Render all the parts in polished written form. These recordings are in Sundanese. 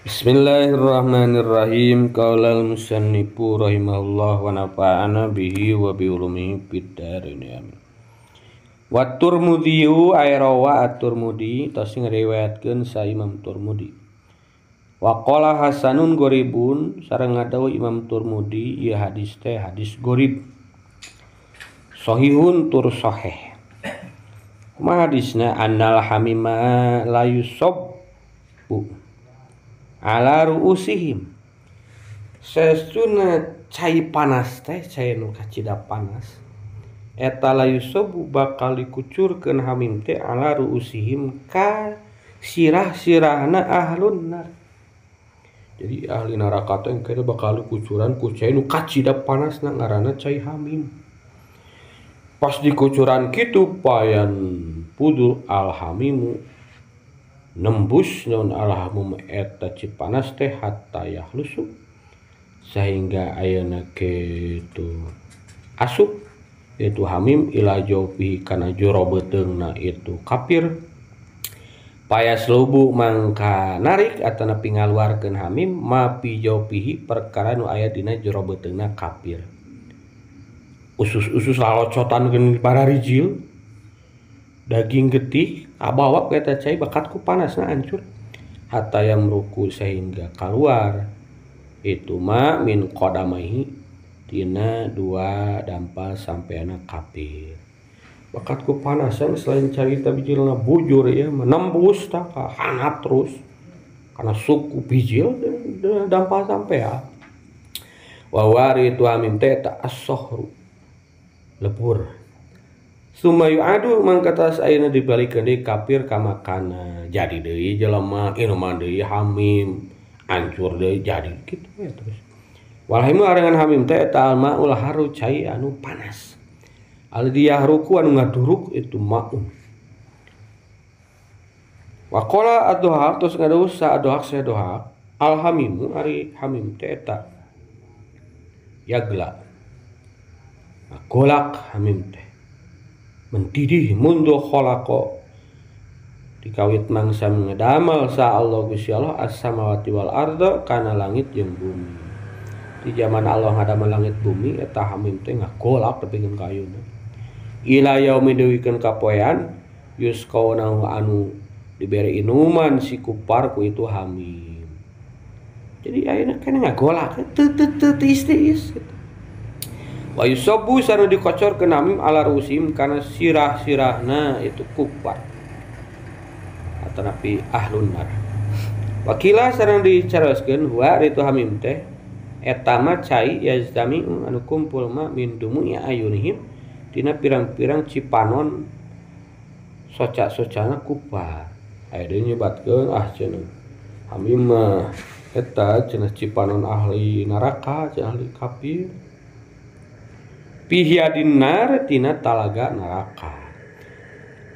Bismillahirrahmanirrahim. Qaulal musannifu rahimahullah wa nafa'ana bihi wa bi ulumihi fid dharain amin. Wa Turmudi ayrawa at-Turmudi tos ngriwayatkeun sa Imam Turmudi. Wa qala hasanun goribun sareng ngadawuh Imam Turmudi ieu hadis teh hadis gorib. Sahihun tur sahih. Kumaha hadisna annal hamima la yusabbu ala ru'usihim. Sesuna cai panas teh cai nu kacida panas eta la yusabu bakal dikucurkeun hamim teh ala ru'usihim ka sirah-sirahna ahlun nar. Jadi ahli neraka teh engke bakal dikucuran ku cai nu kacida panasna ngaranna cai hamim. Pas dikucuran kitu payan pudur alhamimu nembus naon alhamum eta cipanas teh hatta yahlusu sehingga ayeuna kitu asup itu hamim ila jauhi kana jero beuteungna itu kafir payaslubu mangka narik atanapi ngaluarkeun hamim ma fi jauhihi perkara nu aya dina jero beuteungna kafir. Usus-usus lalocotan keun pararijil daging getih kabawa eta cai bakat ku panasna hancur hatta yang ruku sehingga keluar itu ma min qadamaihi tina dua dampal sampeana kafir. Bakat ku panasan selain carita bijilna bujur ya menembus tah hangat terus karena suku bijil dampal sampea wa wari tu amim teh ta as-sohru lebur. Suma yu'adu mangka tas ayeuna dibalikeun deui kafir ka makana jadi deui jelema inuman deui hamim hancur deui jadi kitu we terus. Walhimu arengan hamim teh eta almaul haru cai anu panas. Alladzi yahruku anu ngaduruk itu maun. Wa qala ad-Dhahak tos ngadawuh sa ad-Dhahak sa Dhahak alhamimu ari hamim teh eta yagla. Golak hamim teh mendidih mundu khalaqa dikawit mangsa ngedamal sa Allah Gusti Allah as-samawati wal arda kana langit jeung bumi. Di zaman Allah ngadamel langit bumi eta hamim teh ngagolak tepikeun ka ayeuna. Ila yaumi dewikeun kapoean yusqauna anu dibere inuman si kupar ku itu hamim. Jadi ayeuna kana ngagolak teu teu teu tiis-tiis gitu. Wa yusabu sareng dikocorkeun hamim ala rusim kana sirah-sirahna itu kupar atanapi ahlun nar. Wakila sareng dicaroskeun huwa itu hamim teh eta mah cai yaztami anu kumpul ma min dumu'i ayunihim tina pirang-pirang cipanon soca-socana kupar. Aya deui nyebatkeun ah cenah hamim mah eta cenah cipanon ahli neraka cenah ahli kafir. Pihyadin nar tina talaga neraka.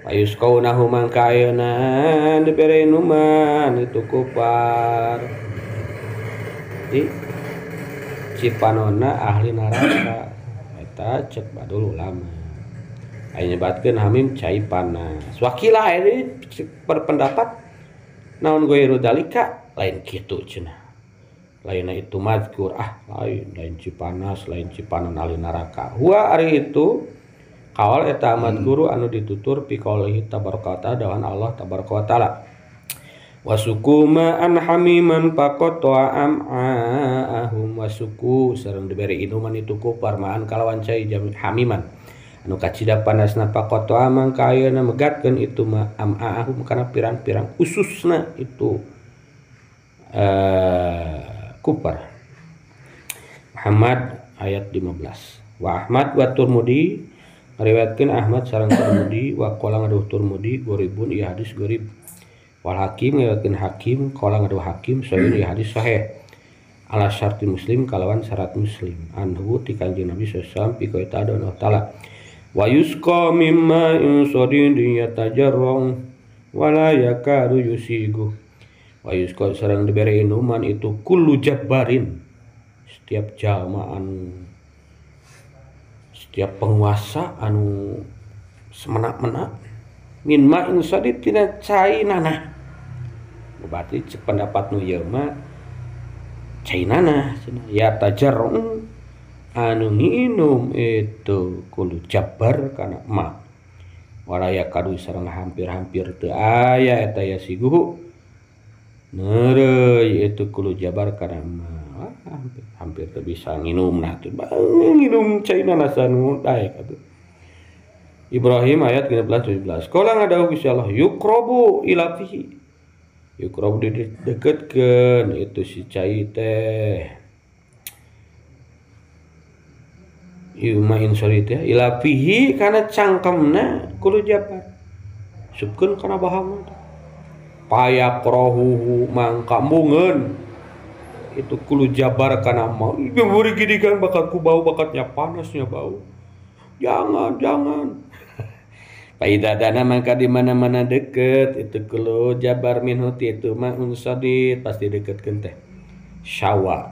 Ayusqaunahu mangka ayeuna dibere inuman itu kupar. Di cipanonna ahli neraka eta cek badul ulama. Aya nyebatkeun hamim cai panas. Wakilah ini berpendapat naon goiru dalika lain kitu cenah. Lainna itu mazkur ah lain lain cipanas lain cipanon ahli neraka. Huwa ari itu kawal eta mazkuru anu ditutur fi qaulihi tabaraka ta'ala dawan Allah tabaraka wa taala. Wasuku ma'an hamiman faqata am'ahum wasuku sareng dibere inuman itu kupar ma'an kalawan cai hamiman anu kacida panasna faqata mangka ayeuna megatkeun itu ma am'ahum kana pirang-pirang ususna itu kupar. Muhammad ayat 15. Wa Ahmad wa Turmudi ngariwayatkeun Ahmad sareng Turmudi wa qala ngaduh Turmudi goribun ieu hadis gorib. Wal Hakim ngariwayatkeun Hakim qala ngaduh Hakim sahih ieu hadis sahih. Ala syarti Muslim kalawan syarat Muslim anhu ti Kanjeng Nabi sallallahu alaihi wasallam pika eta Allah taala. Wa yusqa mimma insadin yatajarrang wala yakadu yusigu. Wa yusqa sareng dibere inuman itu kullu jabbarin setiap jalma anu setiap penguasa anu semenak-menak min ma'in sadid tina cai nanah Berarti pendapat nu ieu mah cainana cenah ya tajarru anu nginum itu kulu jabar kana ma waraya kadu sareng hampir-hampir teu aya eta ya siguhu neureuy itu kulu jabar kana ma hampir teu bisa nginum nah teu nginum cainana sanu daek atuh. Ibrahim ayat 16 17. Qala ngadawuh Gusti Allah yukrobu ila fihi. Yukrobu dideketkeun itu si cai teh. Ieu mah insori teh ila fihi kana cangkemna kulu jabar. Subkeun kana bahang teh. Payaqrahu mangka embungeun itu kulu jabar kana mau. Buri gidigan bakatku bau bakatnya panasnya bau. Jangan, jangan. Faida dana maka di mana-mana deket itu kulu jabar minhu itu ma'un sadid pasti deketkeun teh. Syawa.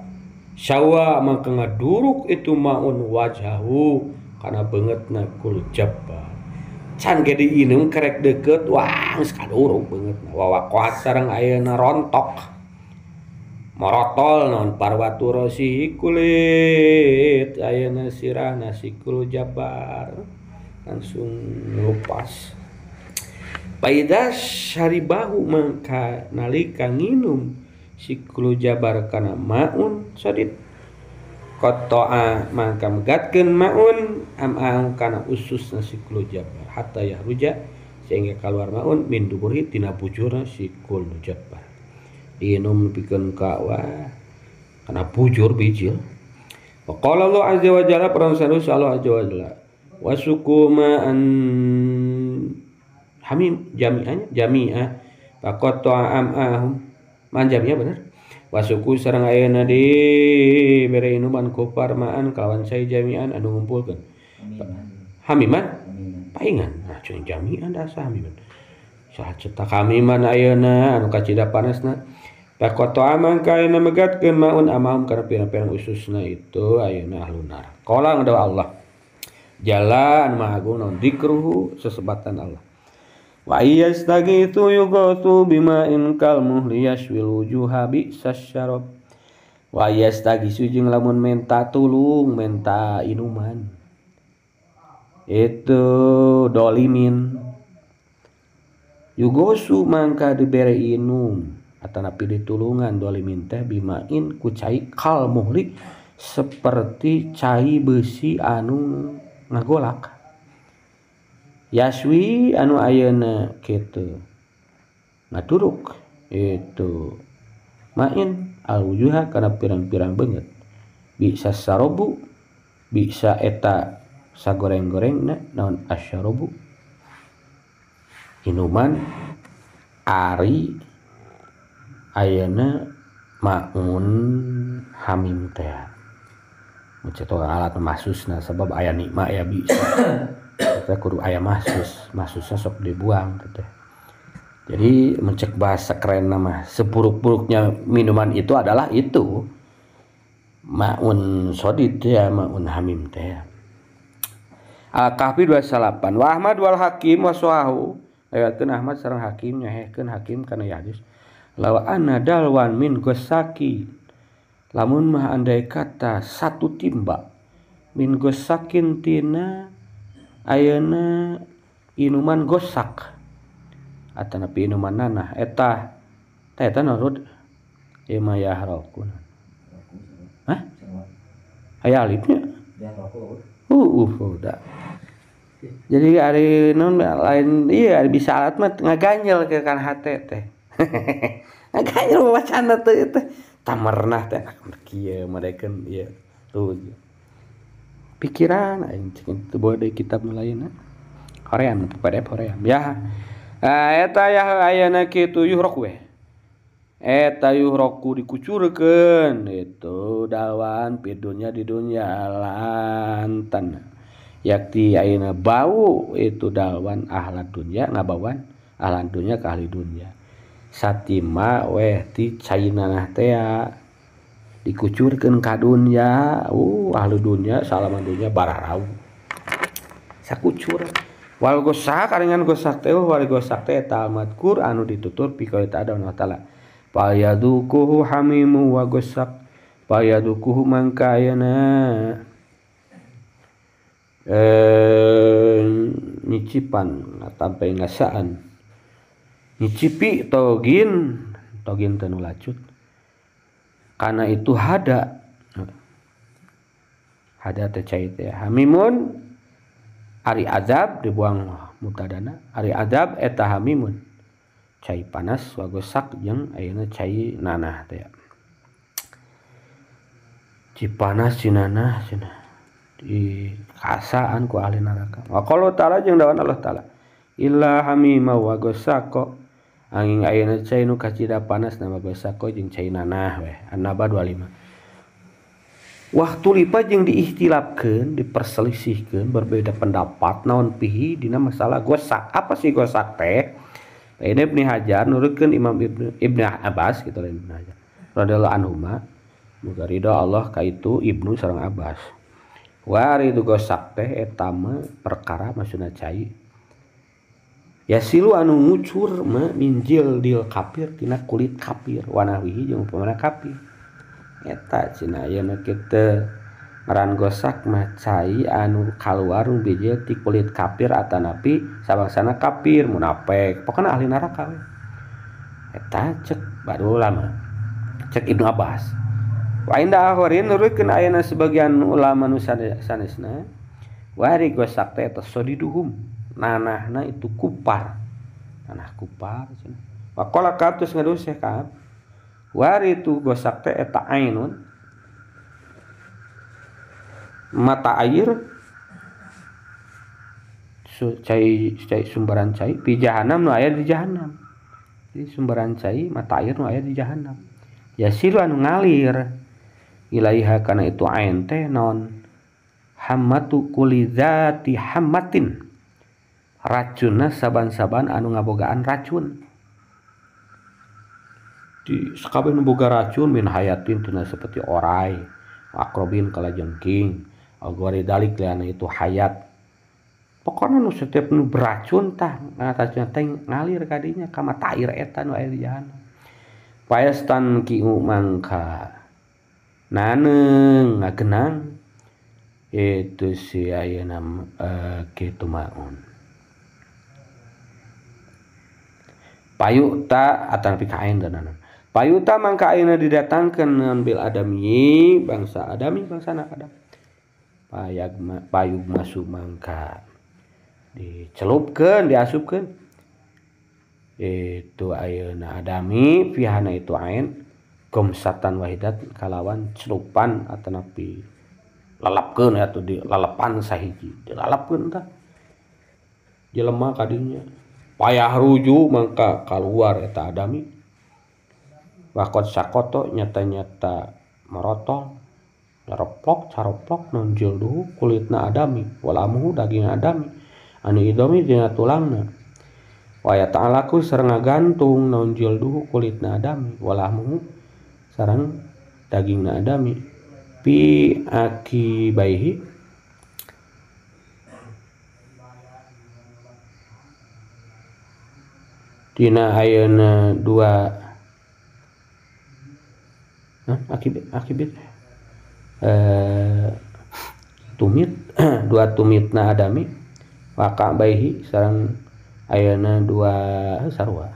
Syawa maka ngaduruk itu ma'un wajahu kana beungeutna kulu jabar. Can ge diinum kerek deket wah geus kaduruk beungeutna. Wawaqat sareng ayeuna rontok. Morotol non parwatu rosi kulit ayeuna sirahna si kulu jabar. Langsung lepas. Paida syaribahu mangka nalika nginum si kulu jabar kana maun sadid qata'a mangka megatkeun maun am'ahu kana ususna si kulu jabar hatta yahruja sehingga keluar maun min duburi tina bujurna si kulu jabar. Diinum pikeun ka wah kana bujur bijil. Wa qala Allah azza wa jalla parang Allah azza wa jalla wasukuma an hamim jami'an jami'ah faqata am'ahum man jami'ah bener wasuku sareng ayeuna di bere inuman kufar ma'an kalawan cai jami'an anu ngumpulkeun hamiman paingan nah cuy jami'an asa hamiman saha cetak hamiman ayeuna anu kacida panasna faqata amang kaena megatkeun maun amahum kana pirang-pirang ususna itu ayeuna ahlunar qala ngadawa Allah jalan maha agung naon dikruhu sesebatan Allah wa yastaghithu yughathu bima'in kal muhli yashwil wujuha bi'sasyarab wa yastaghisu jeung lamun menta tulung menta inuman itu dolimin yugosu mangka dibere inum atanapi ditulungan dolimin teh bima'in ku cai kal muhli seperti cai besi anu ngagolak yaswi anu ayeuna kitu ngaduruk itu main alwujuha kana pirang-pirang beungeut bisa sarobu bisa eta sagoreng-gorengna naon asyarobu inuman ari ayeuna maun hamim teh mencetak alat masusna sebab aya nikmat ya bisa kita kudu aya masus masusnya sok dibuang gitu. Jadi mencek bahasa keren nama seburuk-buruknya minuman itu adalah itu maun sodid ya maun hamim teh. Al-Kahfi 28 wa Ahmad wal Hakim wa Suhahu ayatkeun Ahmad sareng Hakim nyahehkeun Hakim kana hadis lawa anna dalwan min gosaki lamun mah andai kata satu timba min gosakin tina ayeuna inuman gosak atanapi inuman nanah eta teh eta nurut ieu mah yahraqun. Hah? Aya alifnya? Udah. Jadi ari naon lain iya bisa alat mah ngaganjel ke kan hate teh. Ngaganjel wacana teh teh. Tamernah teh kieu madekeun ieu tuh. Pikiran aing cek teu boga deui kitab nu lainna. Hoream PDF hoream. Ya. Eta ya ayeuna kitu yuhrok we. Eta yuhroku dikucurkeun itu dalwan pidunya di dunya lantan. Yakti ayeuna bau itu dalwan ahla dunya ngabawan ahla dunya ka ahli dunya. Satima weh ti cainanah teh dikucurkeun ka dunya, ahli dunya salaman dunya bararau. Sakucur. Wal gosak aringan gosak teh wal gosak teh eta almadkur anu ditutur pikeun ta Allah Taala. Payadukuhu hamimu wa gosak payadukuhu mangka ayana nyicipan sampai ngasaan nyicipi togin togin teu nu lacut karena itu hada hada teh cai teh hamimun ari azab dibuang mutadana ari azab eta hamimun cai panas wa gosak jeung ayeuna cai nanah teh cipanas cinanah cenah di kasaan ku ahli neraka. Wa qala ta'ala jeung dawan Allah ta'ala illa hamima wa gosako angin ayeuna cai nu kacida panas nama gosako jeung cai nanah we. An-Naba 25. Waktu lipa jeung diihtilafkeun, diperselisihkeun, berbeda pendapat naon pihi dina masalah gosak. Apa sih gosak teh? Ini Ibnu Hajar nurutkeun Imam Ibnu Abbas gitu lain Ibnu Hajar radhiyallahu anhuma. Muga ridho Allah ka itu Ibnu sareng Abbas. Wari itu gosak teh eta mah perkara maksudna cai yasilu anu ngucur mah minjil dil kafir tina kulit kafir wanahwihi jeung upamana kafir eta cenah ayeuna kitu ngaran gosak mah cai anu kaluar nu bijil ti kulit kafir atanapi sabangsana kafir munafik pokona ahli neraka we eta cek baru ulama cek Ibnu Abbas. Wa inda akhirin nurutkeun ayana sebagian ulama nu sanesna wari gosak teh eta sodiduhum nanahna itu kupar tanah kupar cenah. Wa qala Ka'ab terus ngaduseh Ka'ab wari itu gosak teh eta ainun mata air cai cai sumberan cai pi jahanam nu aya di jahanam. Jadi sumberan cai mata air nu aya di jahanam yasilu anu ngalir ilaiha kana itu ain teh naon hammatu kulli dzati hammatin racunna saban-saban anu ngabogaan racun di sakabeh nu boga racun min hayatin tina seperti orai akrobin kalajengking agori dalik liana itu hayat pokona nu setiap nu beracun tah racun teh ngalir kadinya ka mata air eta nu aya di jahanam paestan kiu mangka naneng ngagenang itu si ayeuna kitu maun payuta atanapi kain dan payuta mangka ayeuna didatangkeun bil adami bangsa adami bangsa anak adam payagma payug masuk mangka dicelupkeun diasupkeun itu ayeuna adami pihana itu ain gomsatan wahidat kalawan celupan atanapi lalapkeun atuh di lalepan sahiji dilalapkeun tah jelema kadinya payah ruju mangka kaluar eta adami wakot sakoto nyata-nyata merotol nyaroplok caroplok nonjol duhu kulitna adami walamuhu daging adami anu idomi dina tulangna waya ta'alaku sareng ngagantung nonjol duhu kulitna adami walamuhu sareng dagingna adami pi akibaihi dina ayeuna dua akibit tumit dua tumitna adami waka baihi sareng ayeuna dua sarua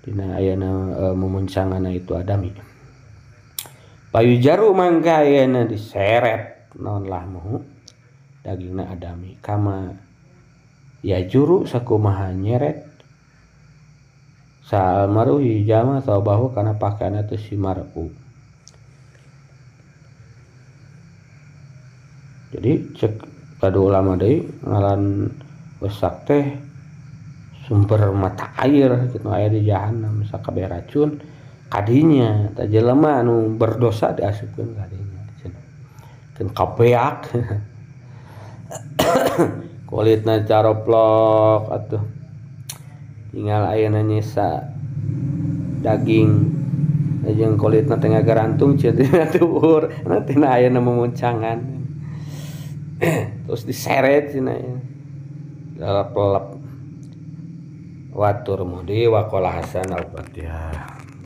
dina ayeuna mumuncangana itu adami payujaru mangka ayeuna diseret naon lahmuhu dagingna adami kama yajuru sakumaha nyeret sal maru hijama taubahu kana pakaianna teh si mar'u. Jadi cek kadu ulama deui ngaran gosak teh sumber mata air kitu aya di jahanam sakabeh racun kadinya tah jelema anu berdosa diasupkeun kadinya cenah keun kabeak kulitna caroplok atuh tinggal ayeuna nyisa daging jeung kulitna teh ngagarantung cenah tuur tina ayeuna memuncangan terus diseret cenah lalap-lalap watur mudi waqala Hasan al-Fatihah.